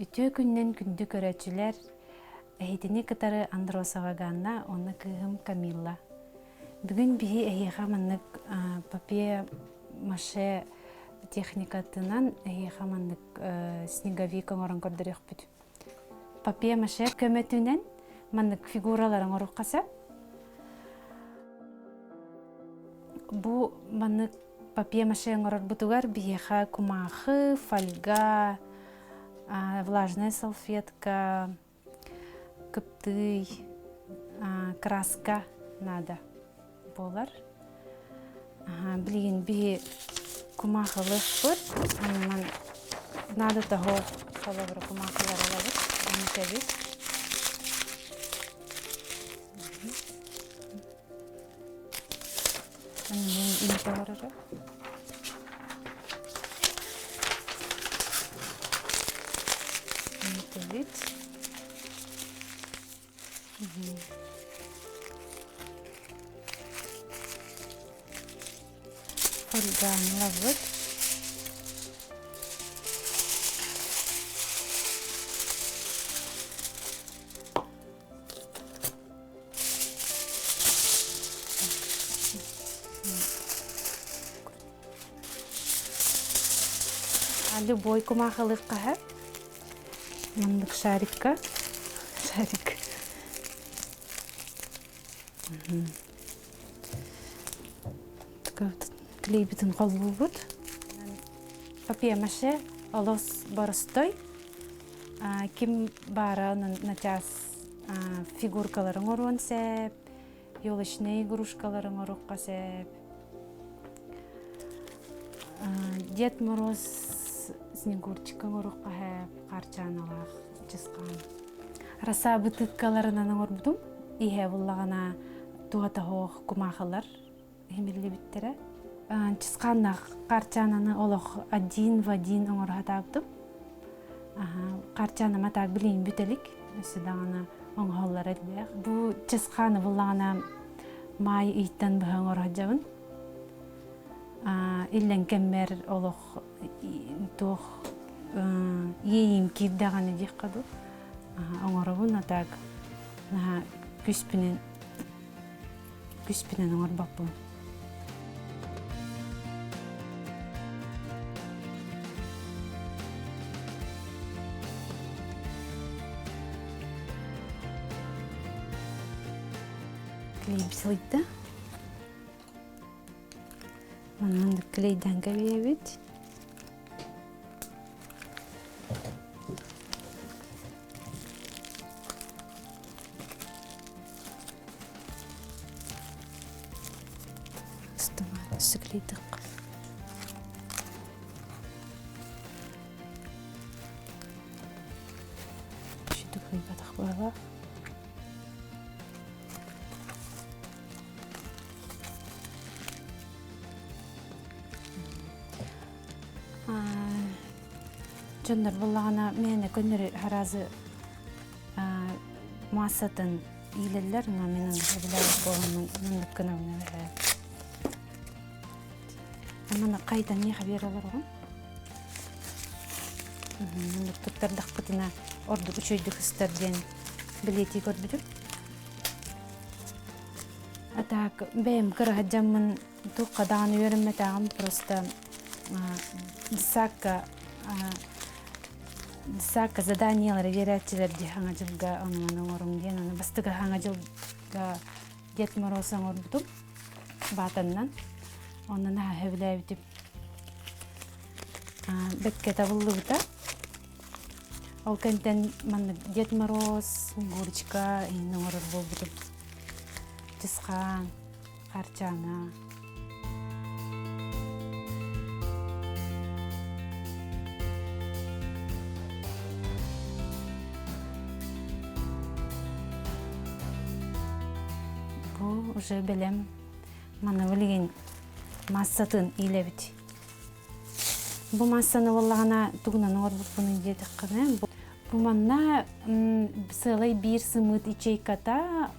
Үтүө күнүнэн күндү көрөөччүлэр! Эһитини кытары Андросова Ганна уонна кыыһым Камилла. Бүгүн биһи эһиэхэ маннык папье-маше техникатынан эһиэхэ маннык снеговик оҥорон көрдөрүөхпүт. Папье-маше көмөтүнэн маннык фигуралары оҥоруохха сөп. Бу маннык папье-маше оҥорорбутугар биһиэхэ кумаахы, фольга, влажная салфетка, кыптыый, краска наада буолар. Билигин биһи кумаахылыахпыт. Онон наада того холобура кумаахылар ылабыт, эмтэбит. Имитэ олорор. Имитэбит. Фольганлабыт. Любой кумаахылыахха Маннык шарикка. Шарик. Клейбитин холбуубут. Папье-маше олус боростой. Ким баара начаас фигуркаларын оҥоруон сөп, елочные игрушкаларын оҥоруохха сөп. Дед Мороз Снегурчика оҥоруохха сөп, хаарчааналаах чысхаан. Раса бытыыккаларынан оҥорбутум. Иһэ буллаҕына туһа-тоһоох кумаахылар иһимиллибиттэрэ. Чысхааннаах хаарчаананы олох один в один оҥоро сатаабытым. Хаарчаана матаак билигин бүтэ илик, өссө даҕаны оҥоһуллара элбэх. Бу чысхааны буллаҕына маай ыйтан быһа оҥоро сылдьабын. Иллэҥ кэммэр олох туох иэйиим киирдэҕинэ диэххэ дуу, оҥоробун, а так наһаа күүспүнэн күүспүнэн оҥорбоппун. Клей сылыйда. Манан клейдээн кэбиһэбит. Сыклыйдык. Сүтүк ыйбатах буолар. Дьоннор буллаҕына мээнэ көннөрү аразы маассатын иилэллэр, но мин ону сөбүлээбэт буоламмын маннык гынабын эбээт. Маны хайдан миэхэ биэрэ олороҕун? Маннык туттардахпытына ордук үчүгэйдик сыстар диэн бэлиэтии көрбүтүм. А так бэйэм кыра дьаммын туохха даҕаны үөрэммэтэҕим просто десакка десакка заданиелары биэрээччилэр дии Саҥа дьылга ону-маны оҥоруҥ диэн аны бастакы Саҥа дьылга Дед Мороз оҥорбутум баатаннан онно наһаа сөбүлээбитим бэккэ табыллыбыта ол кэнтэн маннык Дед Мороз Снегурочка иһин оҥорор буолбутум Чысхаан Харчаана. Бу уже бэлэм маны билигин массатын иилэбит. Бу массаны буоллаҕына тугунан оҥорбуппунуй диэтэххинэ, бу манна сыалай биир сымыыт ячейката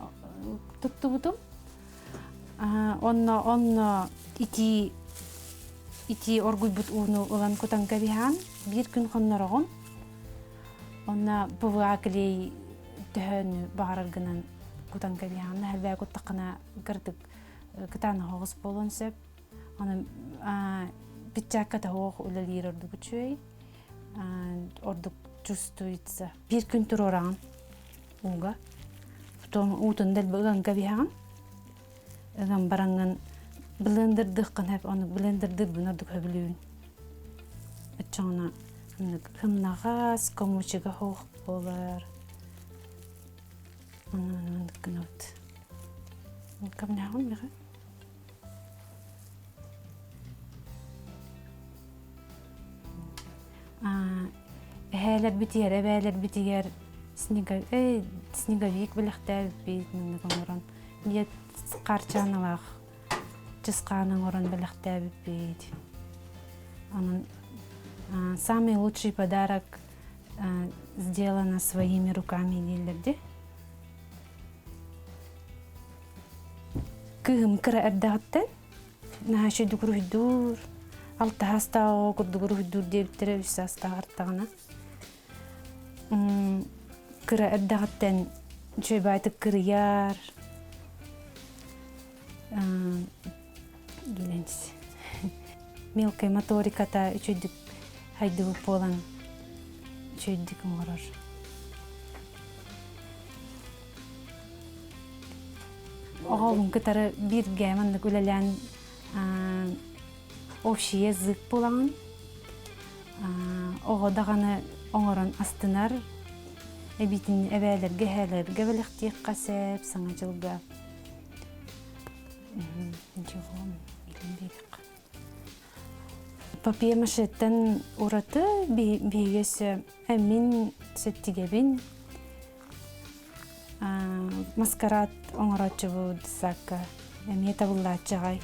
туттубутум. Онно онно итии итии оргуйбут ууну ылан кутан кэбиһээн биир күн хоннороҕун. Онно ПВА клей төһөнү баҕарар гынан кутан кэбиһэҕин. Элбэҕи куттаххына кырдык кытаанах оҕус буолуон сөп. Онон пиччаакка таһуох үлэлиир ордук үчүгэй. Ордук чувствуется. Биир күн туруораҕын ууга. Потом уутун дэлби ыган кэбиһэҕин. Ыган бараҥҥын блендердыаххын сөп, ону блендердыырбын ордук сөбүлүүбүн. Оччоҕуна маннык сымнаҕас, комучига суох буолар. Ону маннык гынабыт. Кэмнээҕин миэхэ. Эһээлэрбитигэр, эбээлэрбитигэр снеговик бэлэхтээбиппит маннык оҥорон Дьиэт хаарчааналаах чысхаан оҥорон бэлэхтээбиппит. Онон самый лучший подарок сделано своими руками дииллэр дии. Кыыһым кыра эрдэҕиттэн наһаа үчүгэйдик уруһуйдуур, алта саастаах оҕо курдук уруһуйдуур диэбиттэрэ үс саастаах артаҕына. Кыра эрдэҕиттэн үчүгэй баайтык кырыйар, мелкай моториката үчүгэйдик хайдыбыт буолан үчүгэйдик оҥорор. Оҕобун кытары бииргэ маннык үлэлээн общий язык буолаҕын. Оҕо даҕаны оҥорон астынар, эбиитин эбээлэргэ, эһээлэргэ бэлэхтиэххэ сөп Саҥа дьылга. Папье-машеттан ураты биһиги өссө мин сэттигэбин маскарад оҥорооччубут саакка эмиэ табыллааччаҕай.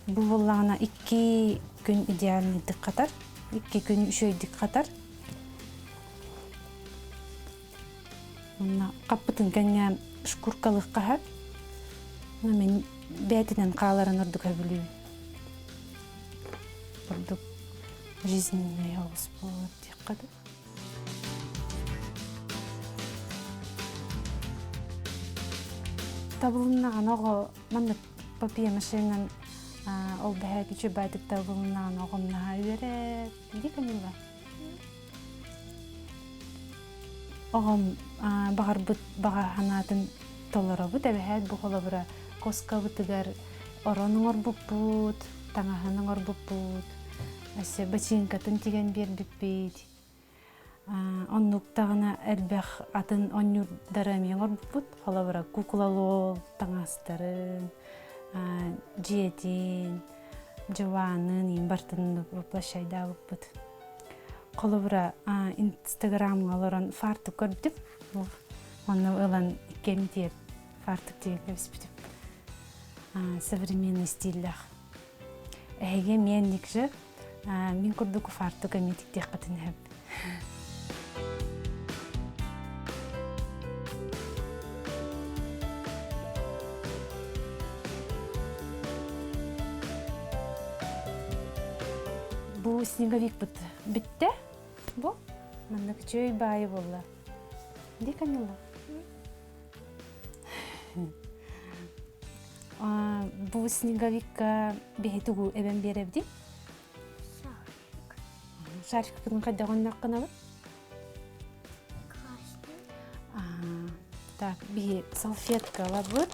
Бу буоллаҕына икки күн идеальныйдык хатар, икки күн үчүгэйдик хатар. Уонна хаппытын кэннэ шкуркалыахха сөп. Мин бэйэтинэн хааларын ордук сөбүлүүбүн. Ордук жизненный оҕус буолар диэххэ дуу. Табылыннаҕына оҕо маннык папье-машинанан ол бэһээк үчүгэй баайдык табылыннаҕына оҕом наһаа үөрэр дии Камила. Оҕом баҕарбыт баҕа санаатын толоробут эбэһээт бу холобура куоскабытыгар орон оҥорбуппут, таҥаһын оҥорбуппут, өссө бачыыҥкатын тигэн биэрбиппит. Оннук даҕаны элбэх атын оонньуурдары эмиэ оҥорбуппут. Холобура куклалол таҥастарын, дьиэтин, дьыбаанын, иин бартын воплощайдаабыппыт. Холобура, Инстаграмҥа олорон фартук көрдүм. Онно ылан икки фартук тигэн кэбиспитим. Современный стиллээх. Эһиги эмиэ инник же мин курдук фартук эмиэ тиктиэххитин сөп. Бу снеговикпыт бүттэ. Бу маннык үчүгэй баайы буолла. Ди Камила. Бу снеговикка биһи тугу эбэн биэрэбитий? Шарфик. Шарфикпытын хайдах онноххунабыт? Красный. Так, биһи салфеткалабыт.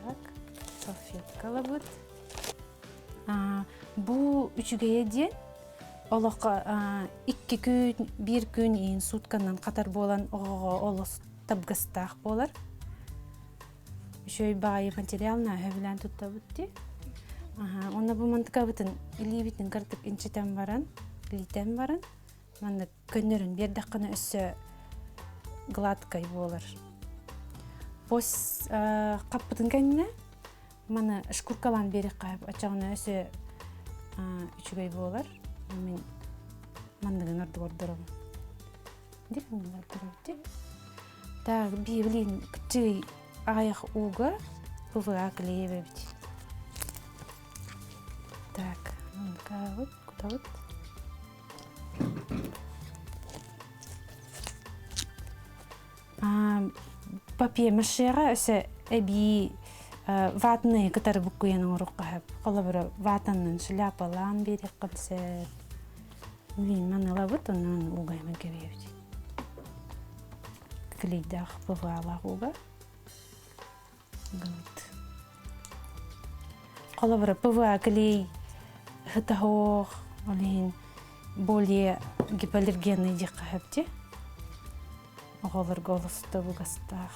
Так, салфеткалабыт. Бу үчүгэйэ диэн олоххо икки күн, биир күн иин сутканан хатар буолан оҕоҕо олус табыгастаах буолар. Үчүгэй баҕайы материал наһаа сөбүлээн туттабыт дии. Онно бу мантыкабытын илиибитин кырдык инчитэн баран, илиитэн баран, маннык көннөрүн биэрдэххинэ өссө гладкай буолар. Пос хаппытын кэннэ маны шкуркалаан биэриэххэ оччоҕуна өссө үчүгэй буолар. Мин манныгын ордук ордоробун. Дик ордоробут Так, библин кчый аҕыйах ууга ПВА клеебэбит. Так, вот, кутабыт. Папье-машеҕа өссө эбии ватные кытары буккуйан оҥоруохха сөп. Холобура, ватаннан шляпалаан биэриэххин сөп. Блин, маны ылабыт, онон уугайыман кэбиһэбит. Клейдаах ПВА-лаах ууга. Гыбыт. Холобура, ПВА клей сытаһоох, ол иһин более гипоаллергенный диэххэ сөп дии. Оҕолорго олус табыгастаах.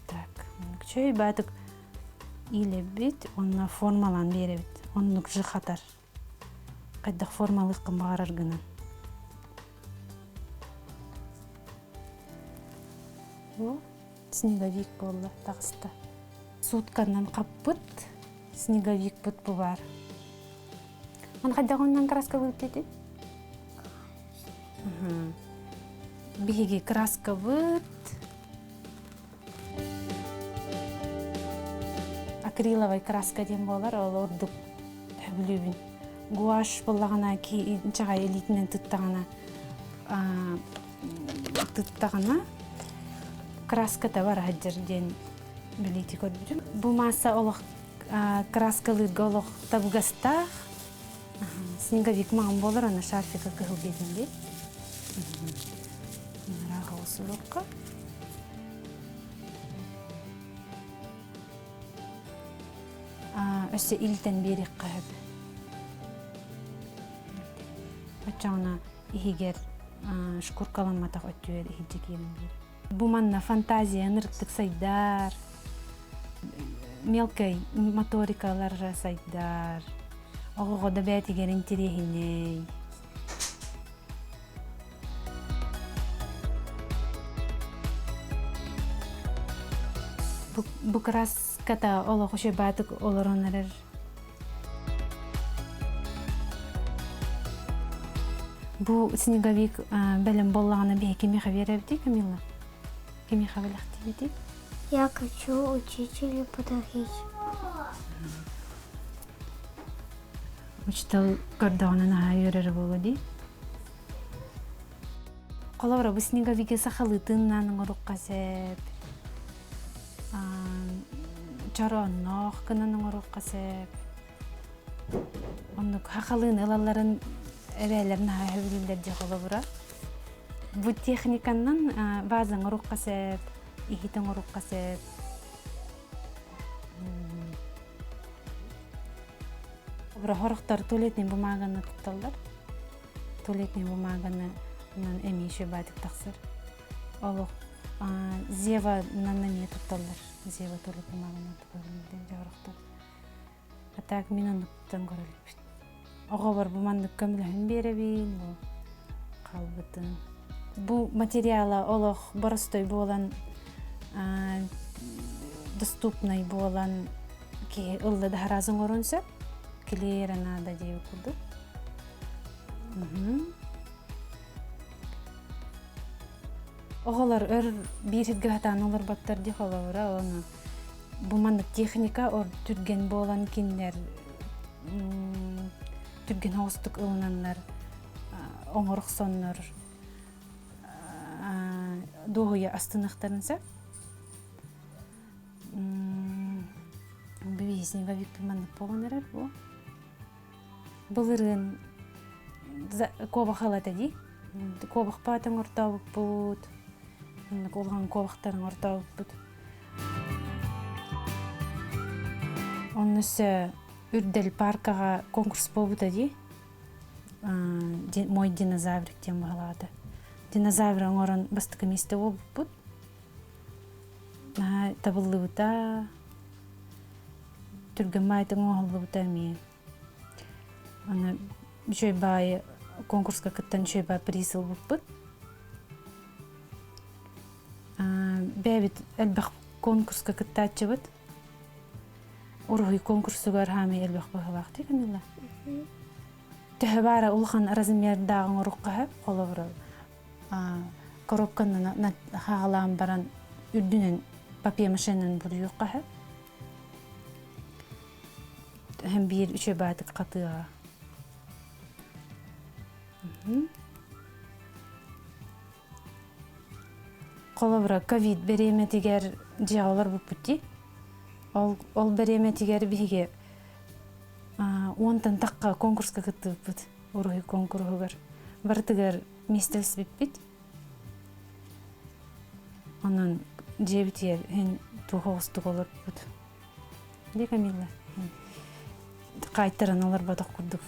Так, чөй баатык иилэбит уонна формалаан биэрэбит. Оннук же хатар. Хайдах формалыаххын баҕарар гынан. Снеговик буолла таҕыста. Сутканан хаппыт снеговикпыт бу баар. Аны хайдах оннан краскалыыр дии? Биһиги краскабыт акриловай краска диэн буолар, ол ордук сөбүлүүбүн. Гуашь буоллаҕына чаҕай илиитинэн тыттаҕына тыттаҕына краската бара сылдьар диэн бэлиэтии көрбүтүм. Бу маасса олох краскалыырга олох табыгастаах. Снеговик маҥан буолар, аны шарфика кыһыл диэтим дии. Ыраах оҕусулукка. Өссө илтэн биэриэххэ сөп. Оччоҕуна иһигэр шкуркаламматах өттүгэр иһирдьэ киирэн биэрэр. Бу манна фантазия ынырыктык сайдар, мелкай моторикалар сайдар, оҕоҕо да бэйэтигэр интириэһинэй. Бу краската олох үчүгэй олорон эрэр. Бу снеговик бэлэм буоллаҕына биһи кимиэхэ биэрэбитий, Камила? Кимиэхэ бэлэхтиибитий? Я хочу учителю подарить. Учитель көрдөҕүнэ наһаа үөрэрэ буолуо дии. Холобура, бу снеговиги сахалыытыннан оҥоруохха сөп. Чороонноох гынан оҥоруохха сөп. Оннук хахалыын ылалларын эбээлэр наһаа сөбүлүүллэр дии холобура. Бу техниканнан ваза оҥоруохха сөп, иһит оҥоруохха сөп. Хорохтор туалетный бумаганы тутталлар. Туалетный бумаганы эмиэ еще баатык тахсар. Олох Зева эмиэ тутталлар. Зева туалетный бумаганы тутталлар. А так мин оннуктан көрөлүппүт. Оҕобор бу маннык көмөлөһөн биэрэбин, бу хаалбытын. Бу материала олох боростой буолан доступный буолан киһи ылла да харазын оҥоруон сөп. Клеера надо диэбит курдук. Оҕолор өр биир сиргэ сатаан олорботтор дии холобура ону бу маннык техника ор түргэн буолан кинилэр түргэн оҕустук ылынаннар оҥоро охсоннор дуоһуйа астыныахтарын сөп. Бибиһисни маннык буолан эрэр бу. Былырыын куобах ылата дии. Куобахпаат оҥортообуппут. Маннык улахан куобахтарын оҥортообуппут. Онно өссө Үрдэл паркаҕа конкурс буолбута дии. Мой динозаврик диэн быһалаата. Динозавры оҥорон бастакы миэстэ буолбуппут. Наһаа табыллыбыта, түргэн баайдык оҥоһуллубута эмиэ. Аны үчүгэй баайы конкурска кыттан үчүгэй баай приз ылбыппыт. Бэйэбит элбэх конкурска кыттааччыбыт. Уруһуй конкурсугар хаамай элбэх быһыылаах дии Камила. Төһө баара улахан размердаах оҥорукка сөп, холобура коробканы хаалаан баран үрдүнэн папье-машинанан буруйуохха сөп. Һэм биир үчүгэй баатык хатыаҕа. Холобура, ковид бириэмэтигэр дьиэҕэ олорбуппут дии. Ол, ол бириэмэтигэр биһиги уонтан тахха конкурска кыттыбыппыт, уруһуй куонкуруһугар. Барытыгар миэстэлэспиппит. Онон дьиэбитигэр иһин туох оҕустук олорбут. Дии Камилла, хаайтаран олорботох курдук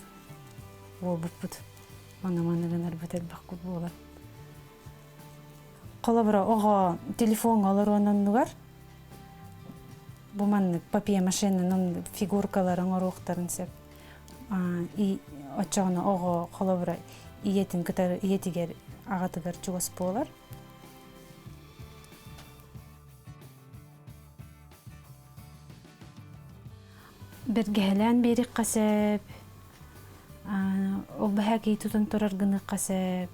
буолбуппут. Ону-маны гынарбыт элбэх буолар. Холобура, оҕо телефоҥҥа олоруон оннугар бу маннык папье-машинанан фигуркалары оҥоруохтарын сөп. И оччоҕуна оҕо холобура ийэтин кытары ийэтигэр аҕатыгар чугас буолар. Бэргэһэлээн биэриэххэ сөп, ол бэһээ киһи тутан турар гыныахха сөп.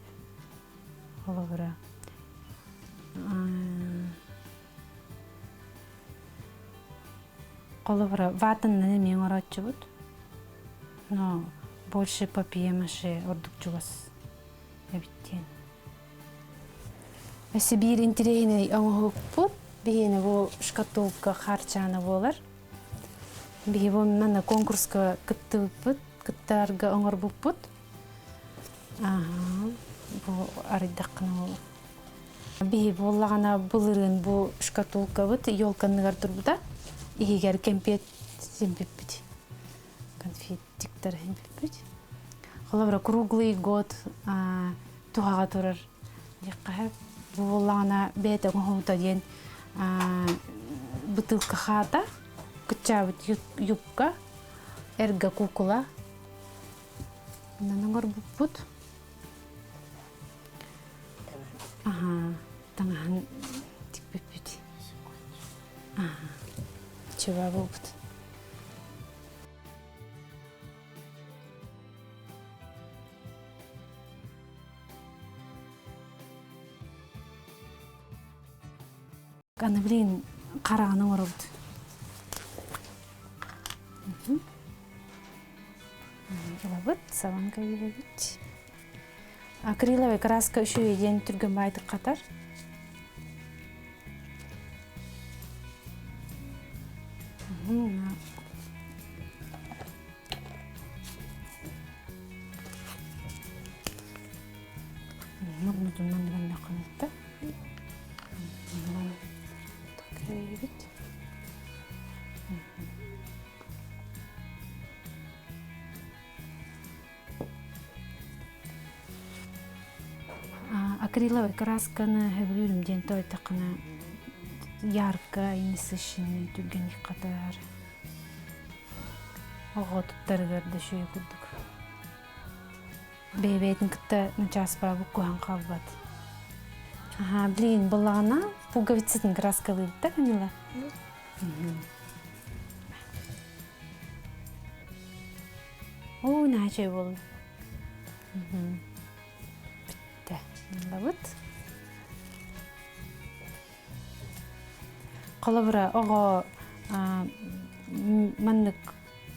Холобура, холобура, ватаннан эмиэ оҥорооччубут. Но больше папье-маше ордук чугас эбит диэн. Өссө биир интэриэһинэй оҥоһукпут биһиэнэ бу шкатулка хаарчаана буолар. Биһи бу манна конкурска кыттыбыппыт, кыттарга оҥорбуппут. Ааһа, бу арыйдаххына буолуо. Биһи буоллаҕына былырыын бу шкатулкабыт елканныгар турбута. Иһигэр кэмпиэт симпиппит. Конфеттиктар симпиппит. Холобура, круглый год туһаҕа турар диэххэ бу буоллаҕына бэйэтэ оҥоһуута диэн бытыылка хаата, кыччаабыт юбка, эргэ куукула Онон оҥорбуппут. Аһаа, таҥаһын тикпиппит. Аһаа, чуба буолбут. Аны блин хараҕын оҥоробут. Ылабыт, сабан кэбиһэбит. Акриловая краска үчүгэй диэн түргэн баайдык хатар. Мурнутунан гыннаххыныта. Кэбиһэбит. Акриловай красканы сөбүлүүрүм диэн тоойдоххуна яркай, насыщенный түргэнник хатар. Оҕо туттарыгар да үчүгэй курдук. Бэйэ-бэйэтин кытта начаас буккуһан хаалбат. Аха, блин, буллаҕына пуговицатын краскалыыбыт да Камила? Оо, наһаа үчүгэй буолла. Бүттэ. Ыллабыт. Холобура, оҕо маннык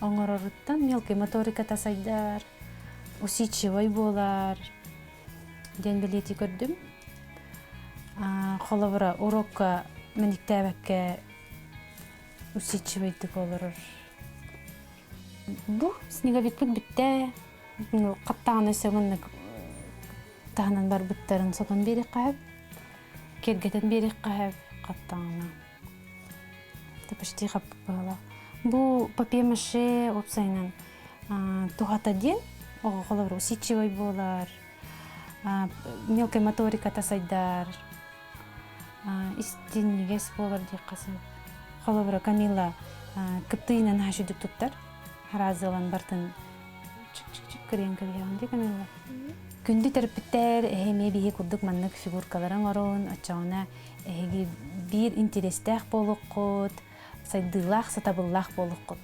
оҥороруттан мелкий моториката сайдар, усидчивай буолар диэн бэлиэтии көрдүм. Холобура, урокка мэниктээбэккэ усидчивайдык олорор. Бу снеговикпыт бүттэ. Хаттаҕына өссө маннык таһынан барбыттарын сотон биэриэххэ сөп. Киэргэтэн биэриэххэ сөп хаттаҕына. Это почти хаппыт Бу папье-маше уопсайынан туһата диэн оҕо холобура усидчивай буолар. Мелкая моториката сайдар, истиннигэс буолар диэххэ сөп. Холобура, Камила кыптыйынан хаашыдык туттар. Хараазылан бартын чик-чик-чик кырыйан кэбиһэҕин дии Камила. Күндү төрөппүттэр эһи эмиэ биһи курдук маннык фигуркалары оҥорун, оччоҕуна эһиги биир интэриэстээх буолуоххут, сайдыылаах, сатабыллаах буолуоххут.